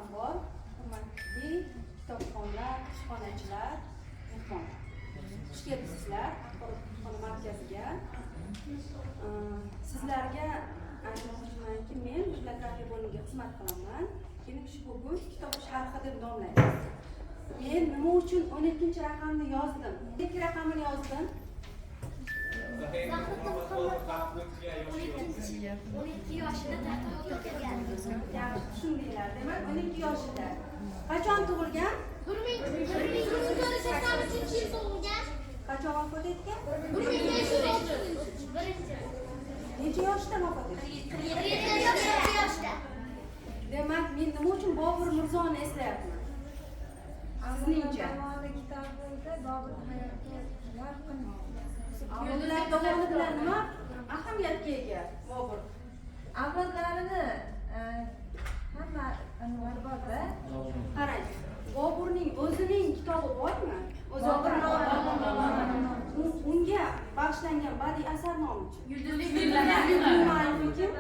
Avvalambor, hurmatli kitobxonlar, kutubxonachilar, mehmonlar. Xush kelibsizlar axborot kutubxona markaziga. Sizlarga aytmoqchimanki, men bibliografiya bo'limiga xizmat qilaman. Keyin shu bugun kitob sharhi deb nomlaymiz. Men nima uchun 12-raqamni yozdim? 12 raqamini yozdim. Zahiriddin Muhammad Bobur 12 yoshida taxtga o'tirgan. Yaxshi tushundinglar. Demak, 12 yoshida. Qachon tug'ilgan? 1483-yil tug'ilgan. Qachon vafot etgan? 1531. Necha yoshda vafot etgan? 47 yoshda. Demak, men nima uchun Bobur Mirzoni eslayapman? Sizningcha? Kitobida Bobur hayoti yorqin. Avlodlar davomi bilan nima ahamiyatga ega Bobur? Avlodlarini hamma anvar borda. Qarang, Boburning o'zining kitobi bormi? O'zi unga bag'ishlangan badiiy asar nomichi? Yulduzli tunlar. Kim?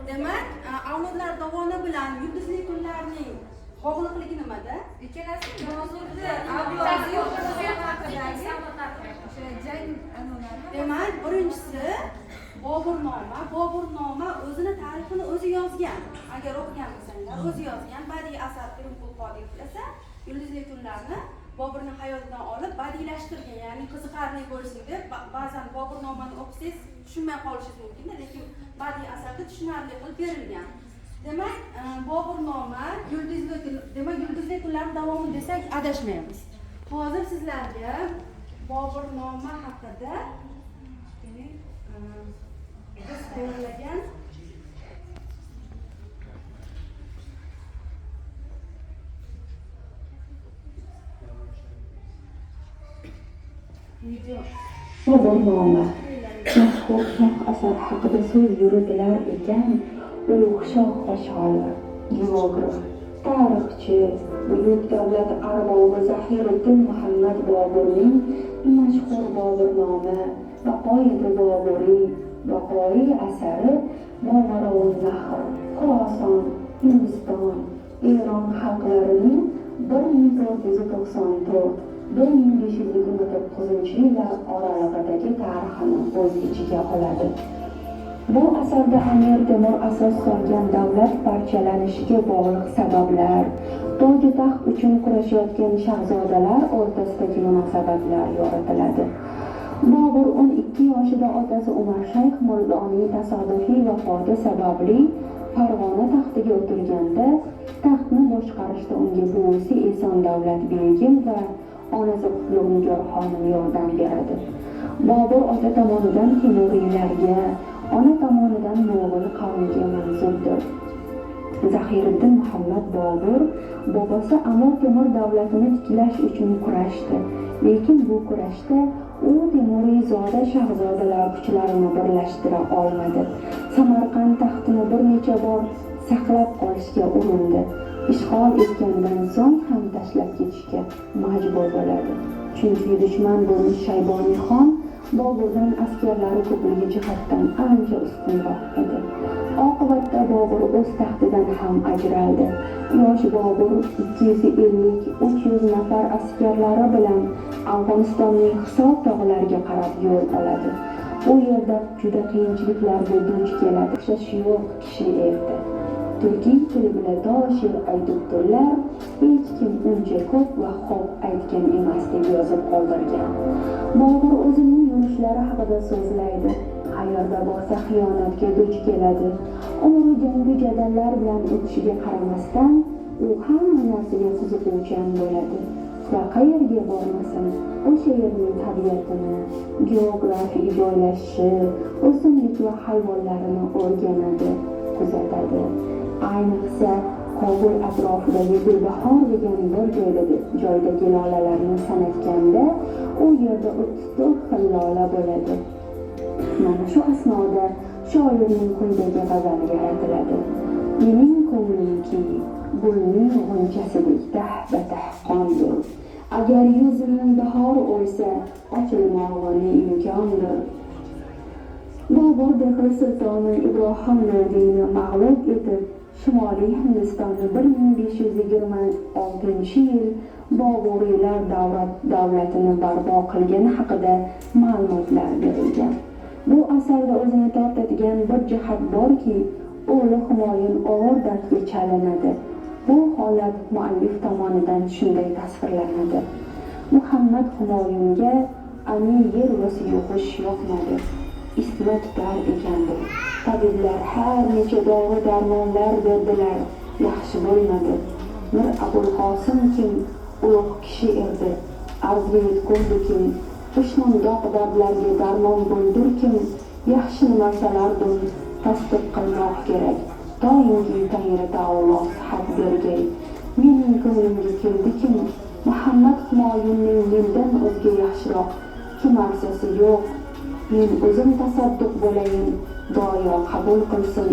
Demak, avlodlar dovoni bilan yulduzli tunlarning bog'liqligi nimada? Ikkalasi Boburni avlodi haqidagi o'sha jang anvlari. Demak, birinchisi Boburnoma. Boburnoma o'zini tarixini o'zi yozgan. Agar o'qigan bo'lsanglar, o'zi yozgan badiiy asar Pirimqul Qodirov esa yulduzli tunlarni Boburning hayotidan olib badiiylashtirgan, ya'ni qiziqarli bo'lsin deb. Ba'zan Boburnomani o'qisangiz tushunmay qolishingiz mumkin, lekin badiiy asarda tushunarli qilib berilgan. Demak, Boburnoma yulduzli, demak, yulduzli tunlar davomi desak adashmaymiz. Hozir sizlarga Boburnoma haqida biz tayyorlagan video. Boburnoma mashhur shoh asar haqida so'z yuritilar ekan, ulug' shoh va shoir, geograf, tarixchi, buyuk davlat arbobi Zahiriddin Muhammad Boburning mashhur Boburnoma, Baqoyidi Boburiy, Baqoiy asari Movarounnahr, Xuroson, Hindiston, Eron xalqlarining 1494-1529 yillar oralig'idagi tarixini o'z ichiga oladi. Bu asarda Amir Temur asos solgan davlat parchalanishiga bog'liq sabablar, toju taxt uchun kurashayotgan shahzodalar o'rtasidagi munosabatlar yoritiladi. Bobur 12 yoshida otasi Umar Shayx Mirzoning tasodifiy vafoti sababli Farg'ona taxtiga o'tirganda, taxtni boshqarishda unga buvisi Eson Davlat Begim va onasi Qutlug' Nigor xonim yordam beradi. Bobur ota tomonidan Temuriylarga, ona tomonidan Mo'g'ul qavmiga mansubdir. Zahiriddin Muhammad Bobur bobosi Amir Temur davlatini tiklash uchun kurashdi. Lekin bu kurashda u Temuriyzoda shahzodalar kuchlarini birlashtira olmadi. Samarqand taxtini bir necha bor saqlab qolishga urindi. Ishg'ol etgandan so'ng ham tashlab ketishga majbur bo'ladi. Chunki dushman bo'lmish Shayboniy xon Boburdan askarlari ko'pligi jihatdan ancha ustunroq edi. Oqibatda Bobur o'z taxtidan ham ajraldi. Yosh Bobur 250-300 nafar askarlari bilan Afg'onistonning Hisor tog'lariga qarab yo'l oladi. U yerda juda qiyinchiliklarga duch keladi. O'xshash yo'q kishi edi. Turkiy tili bilan to she'r aytibdirlar, hech kim uncha ko'p va xo'p aytgan emas deb yozib qoldirgan. Bobur o'zining yurishlari haqida so'zlaydi. Qayerda borsa xiyonatga duch keladi. Umri jangu jadallar bilan o'tishiga qaramasdan, u hamma narsaga qiziquvchan bo'ladi va qayerga bormasin, o'sha yerning tabiatini, geografik joylashishi, o'simlik va hayvonlarini o'rganadi, kuzatadi. Ayniqsa Qobul atrofidagi Gulbahor degan bir joydagi lolalarni sanatganda, u yerda 34 xil lola bo'ladi. Mana shu asnoda shoirning quyidagi g'azali yaratiladi. Mening ko'nglimki gulning g'unchasidek dahbatah qondir. Agar 100 ming bahor o'lsa, ochilmog'i imkondir. Bobur Dehli sultoni Ibrohim Lodiyni mag'lub etib, Shimoliy Hindistonni 1526-yil Boburiylar davlatini barpo qilgani haqida ma'lumotlar berilgan. Bu asarda o'zini tortadigan bir jihat borki, o'g'li Humoyun og'ir dardga chalinadi. Bu holat muallif tomonidan shunday tasvirlanadi: Muhammad Humoyunga ani yer va suyuqush yoqmadi. Isitma tutar ekandir. Tabiblar har necha dori darmonlar berdilar, yaxshi bo'lmadi. Mir Abulqosim kim ulug' kishi erdi. Arzga yetkurdikim, ushmundoq dardlarga darmon bo'ldirkim, yaxshi nimarsalardun tasdiq qilmoq kerak. Toinki Tangri taolo sihat bergay. Mening ko'nglimga keldikim, Muhammad Humoyunning mendan o'zga yaxshiroq kimarsasi yo'q. Men o'zim tasadduq bo'layin, doyo qabul qilsin.